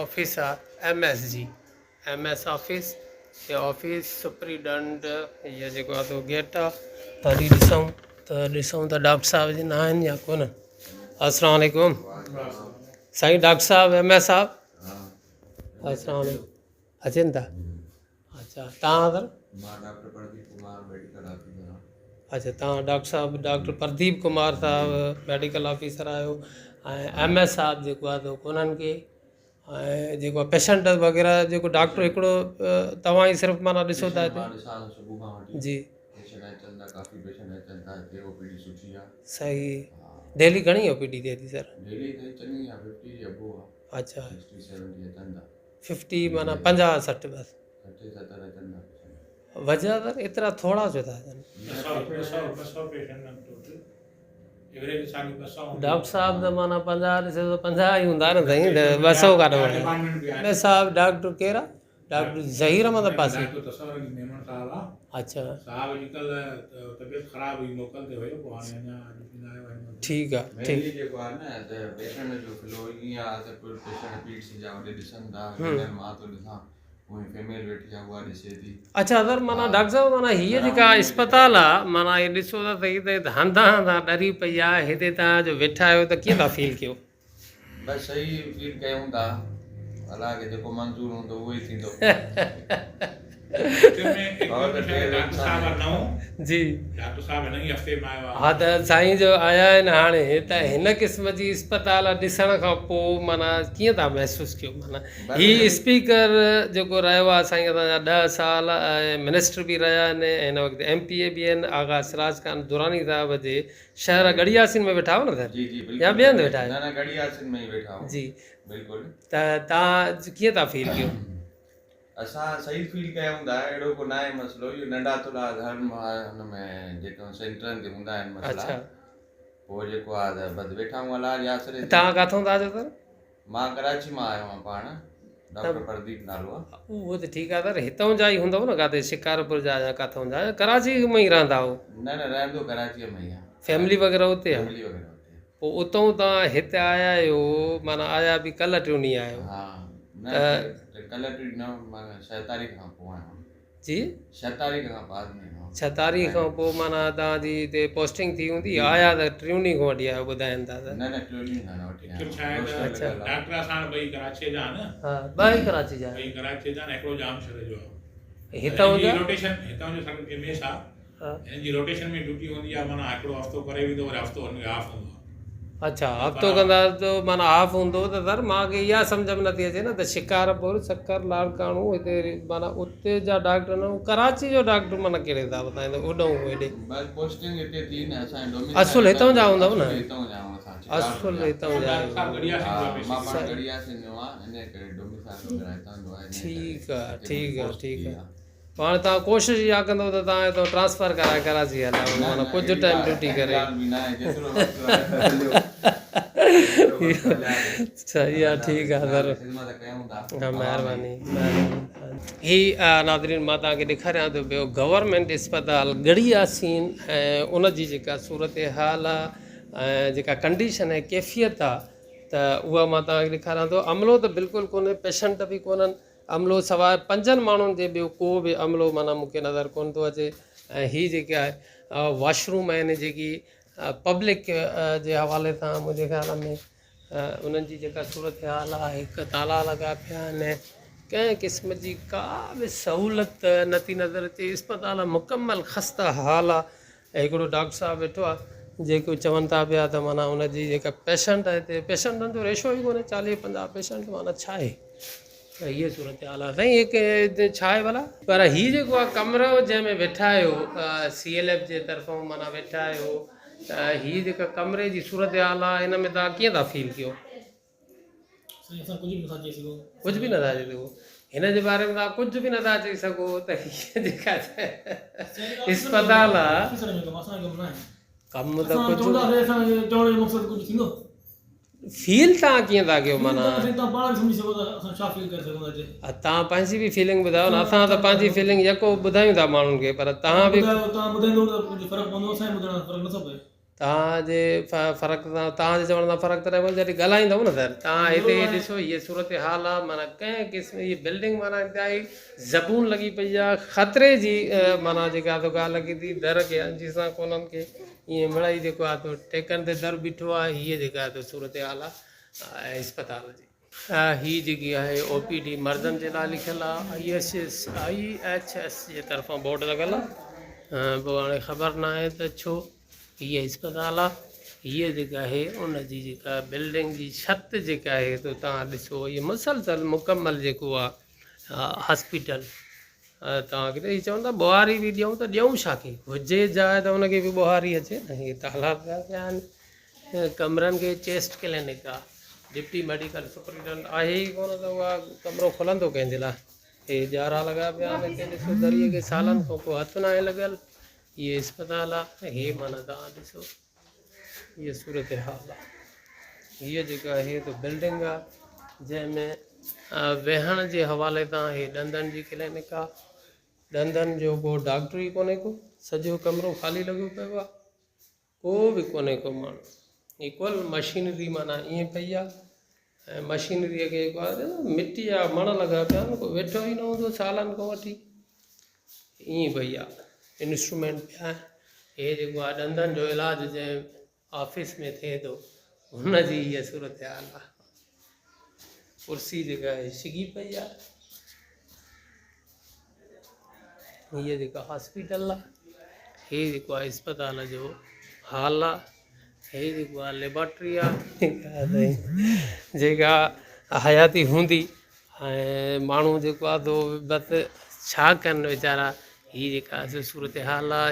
Office آ M S جي M S office هي office superintendent هي جيڪو آ سو گيٽ آ ته هلي ڏسون ته ڏسون ته ڊاڪٽر صاحب جن آهن يا ڪونه السلام عليڪم سائين ڊاڪٽر صاحب ايم ايس صاحب السلام عليڪم اچن ٿا اچھا تان سر مان doctor Pradeep Kumar medical officer آهيان. اچھا تان ڊاڪٽر صاحب ڊاڪٽر پرديپ ڪمار صاحب ميڊيڪل آفيسر آهيو ۽ ايم ايس صاحب جيڪو آهي سو ڪونهن ڪي ۽ جيڪو آهي پيشنٽ وغيره جيڪو ڊاڪٽر هڪڙو توهان ئي صرف معنيٰ ڏسو ٿا مان ڏسان ٿو صبح کان وٺي جي پيشنٽ اچن ٿا ڪافي پيشنٽ اچن ٿا هتي او پي ڊي سٺي آهي. صحيح ڊيلي گهڻي او پي ڊي ٿئي ٿي سر؟ ڊيلي ته چڱي آهي ففٽي جي ابو آهي. اچھا سڪسٽي سيونٽي اچن ٿا. ففٽي معنيٰ پنجاهه سٺ بس. وجهه سر ايترا ٿورا ڇو ٿا اچن. ڊاڪٽر صاحب ته معنيٰ پنجاهه ڏسي ته پنجاهه ئي هوندا نه سائين ته 200 ڪاڏو وڃي. صاحب ڊاڪٽر ڪير آ؟ ڊاڪٽر ظهير احمد عباسي. اڇا ٺيڪ آ ٺيڪ. مينلي جيڪو آهي نه ته پيشنٽ جو فلو ائين آهي ته ڪجهه پيشنٽ پيٽ سي جا وڏي ڏسن ٿا جنرل مان ٿو ڏسان هونئن فيميل ويٺي آهي اها ڏسي ٿي. اڇا سر معنيٰ ڊاڪٽر صاحب معنيٰ هيء جيڪا اسپتال آ معنيٰ هي ڏسو ته سهي ته هنڌان هنڌان ڏري پئي آ هتي توهان جو ويٺا آهيو ته ڪيئن ٿا فيل ڪيو. بس صحيح فيل ڪيون ٿا الله کي جيڪو منظور هوندو اهو ئي ٿيندو. جي ها ته سائين جو آيا آهن هاڻي ته هن قسم جي اسپتال ڏسڻ کان پوء معنيٰ ڪيئن ٿا محسوس ڪيو معنيٰ هي اسپيڪر جيڪو رهيو آهي سائين اسان جا 10 سال ۽ منسٽر به رهيا آهن ۽ هن وقت ايم پي اي به آهن آغا سراج خان دراني صاحب جي شهر ڳڙهي ياسين ۾ ويٺا آهيو نه سر جي جي يا بلڪل ٻئي هنڌ ويٺا آهيو نه نه ڳڙهي ياسين ۾ ئي ويٺا آهيون جي بلڪل ته تان ڪيئن ٿا فيل ڪيو؟ اسان صحيح فيل ڪيون ٿا اهڙو ڪو ناهي مسئلو اهو ننڍا ٿورا هر هن ۾ جيڪو سينٽرن تي هوندا آهن مسئلا اڇا پوء جيڪو آهي ته بس ويٺا آهيون الله جي آسري تي. تان ڪاٿون ٿا اچو سر؟ مان ڪراچي مان آيو آهيان پاڻ ڊاڪٽر پرديپ نالو آهي. اهو ته ٺيڪ آهي سر هتون جا ئي هوندؤ نه ڪاٿي شڪارپور جا يا ڪاٿون جا يا ڪراچي ۾ ئي رهندا آهيو؟ نه نه رهندو ڪراچيء ۾ ئي آهيان. فيملي وغيره اتي آهي؟ فيملي وغيره اتي آهي. پوء اتون توهان هتي آيا آهيو معنيٰ آيا به ڪلهه ٽيون ڏينهن آيا آهيو ها نه ته ڪلهه ٽيون نه معنيٰ ڇهه تاريخ کان پوء آيو آهيان. جي؟ ڇهه تاريخ کان بعد ۾ آيو آهيان. ڇهه تاريخ کان پوء معنيٰ توهان جي هتي پوسٽنگ ٿي هوندي آيا ته ٽيون ڏينهن کان وٺي آيا آهيو ٻڌائين ٿا ته. نه نه ٽيون ڏينهن کان نه وٺي آيو ڇا آهي آهيان. ته ڊاڪٽر اسان وٽ ٻئي ڪراچيء جا آهن. ها ٻئي ڪراچي جا آهن. ٻئي ڪراچيء جا آهن هڪڙو ڄامشوري جو آهي. هتان جا؟ روٽيشن هتان جو سر ايم ايس آهي. هنن جي روٽيشن ۾ ڊيوٽي هوندي آهي معنيٰ هڪڙو هفتو ڪري ويندو وري هفتو هن کي آف هوندو آهي. اڇا هفتو ڪندا ته معنيٰ آف هوندو ته سر مان کي اها سمجهه ۾ نٿي اچي نه ته شڪارپور سکر لاڙڪاڻو هتي معنيٰ اتي جا ڊاڪٽر نه ڪراچي جو ڊاڪٽر معنيٰ ڪهڙي حساب سان ايندو اوڏهون هيڏي. بس پوسٽنگ هتي ٿي نه اسان جي ڊوميسائل اصل هتئون جا هوندؤ نه. اصل هتئون جا آهيون اسان اصل هتئون جا آهيو. ها مان پاڻ ڳڙهي ياسين جو آهيان انهي ڪري ڊوميسائل وغيره هتان جو آهي انهي ڪري ٺيڪ آهي هتي ٺيڪ منهنجي آهي پوسٽ ٺيڪ ٿي آهي. آهي. پاڻ توهان ڪوشش اها ڪندو ته توهان هتان ٽرانسفر ڪرائي ڪراچي هليا وڃو نه معنيٰ نه ڪجهه اهڙي ٽائيم ڳالهه ڊيوٽي اهڙي ڪري. ڳالهه به ناهي جيترو وقت آهي هليو جيترو وقت هليا صحيح آ الله ٺيڪ آ الله سر جي خدمت ڪيون ٿا ها عوام جي. مهرباني مهرباني هي ناظرين مان توهان کي ڏيکاريان ٿو پيو گورنمينٽ اسپتال ڳڙهي ياسين ۽ ان جي جيڪا صورتحال آ ۽ جيڪا ڪنڊيشن ۽ ڪيفيت آ ته اها مان توهان کي ڏيکاريان ٿو عملو ته بلڪل ڪونهي پيشنٽ به ڪونهن عملو سواء پنجن ماڻهن جي ٻيو ڪو به عملو معنيٰ مون کي نظر ڪونه ٿو اچي ۽ هي جيڪي آهي واش روم آهن جيڪي پبلڪ جي حوالي سان منهنجي خيال ۾ انهن جي جيڪا صورتحال آهي هڪ تالا لڳا پيا آهن ڪنهن قسم جي ڪا به سهولت نٿي نظر اچي اسپتال مڪمل خسته حال آهي ۽ هڪڙو ڊاڪٽر صاحب ويٺو آهي جيڪو چون ٿا پيا ته معنيٰ ان جي جيڪا پيشنٽ آهي هتي پيشنٽن جو ريشو ئي ڪونهي 40 50 پيشنٽ معنيٰ ڇا آهي ته هيء صورتحال آهي سائين هي ڇا آهي ڀلا؟ پر هي جيڪو آهي ڪمرو جنهن ۾ ويٺا آهيو سي ايل ايف جي طرفون معنيٰ ويٺا آهيو ته هي جيڪا ڪمري جي صورتحال آهي ان ۾ توهان ڪيئن ٿا فيل ڪيو؟ سائين اسان ڪجهه به نٿا چئي سگهون. ڪجهه به نٿا چئي سگهو هن جي باري ۾ توهان ڪجهه به نٿا چئي سگهو ته هي جيڪا اسپتال آهي آفيسر جو ڪم اسان جو ڪم ناهي. ڪم ته اسان ڪجهه چونداسين اسان جي چوڻ جو مقصد ڪجهه ٿيندو؟ فيل توهان ڪيئن ٿا ڪيو فيل معنيٰ؟ توهان سائين توهان پاڻ به سمجهي سگهو ٿا اسان ڇا فيل ڪري سگهون ٿا هتي. توهان پنهنجي به فيلنگ ٻڌايو نه اسان ته پنهنجي فيلنگ يڪو ٻڌايون ٿا ماڻهن کي پر توهان توهان به ٻڌايو توهان ٻڌائيندو ته ڪجهه فرق پوندو اسان جي ٻڌائڻ سان فرق نٿو پئي. توهان جي فرق سان توهان جي چوڻ سان فرق تڏهن پوندو جڏهن ڳالهائيندؤ نه سر توهان هتي ڏسو هيء صورتحال آ معنيٰ ڪنهن قسم جي بلڊنگ معنيٰ انتهائي زبون لڳي پئي آ خطري جي معنيٰ جيڪا سو ڳالهه لڳي ٿي در کي انجي سان ڪونهن کي ائين مڙئي جيڪو آ سو ٽيڪن تي در بيٺو آ هيء جيڪا سو صورتحال آ اسپتال جي. هي جيڪي آهي او پي ڊي مردن جي لاء لکيل آ I S S I H S جي طرفان بورڊ لڳل آ پوء هاڻي خبر نه آهي ته ڇو هيء اسپتال آ هيء جيڪا آهي ان جي جيڪا بلڊنگ جي ڇت جيڪا آهي تو تان ڏسو هي مسلسل مڪمل جيڪو آ هاسپيٽل توهان کي هي چون ٿا ٻوهاري به ڏيون ته ڏيون ڇا کي هجي جاء ته ان کي به ٻوهاري اچي نه هي تالا پيا پيا آهن ڪمرن کي چيسٽ ڪلينڪ آ ڊپٽي ميڊيڪل سپرنٽينڊنٽ آهي ئي ڪونه ته اها ڪمرو کلندو ڪنهن جي لاء هي ڄارا لڳا پيا آهن هتي ڏسو دريء کي سالن کان ڪو هٿ ناهي لڳل هي اسپتال آ هي معنيٰ توهان ڏسو هي صورتحال آ هيء جيڪا آهي ته بلڊنگ آ جنهن ۾ ويهڻ جي حوالي تان هي ڏندن جي ڪلينڪ آ ڏندن جو ڪو ڊاڪٽر ئي ڪونهي ڪو سڄو ڪمرو خالي لڳو پيو آ ڪو به ڪونهي ڪو ماڻهو هي ڪل مشينري معنيٰ ائين پئي آ ۽ مشينريء کي جيڪو آهي مٽي جا مڻ لڳا پيا آهن ڪو ويٺو ئي نه هوندو سالن کان وٺي ائين پئي آ انسٽرومينٽ پيا آهن هي جيڪو آهي ڏندن جو علاج جنهن آفيس ۾ ٿئي ٿو هن جي هيء صورتحال آ ڪرسي جيڪا آهي ڇڳي پئي آ هيء جيڪا هاسپيٽل آ هي جيڪو آهي اسپتال جو هال آ هي جيڪو آ ليبارٽري آ جيڪا حياتي هوندي ۽ ماڻهو جيڪو آ سو بس ڇا ڪن ويچارا هي جيڪا صورتحال آ.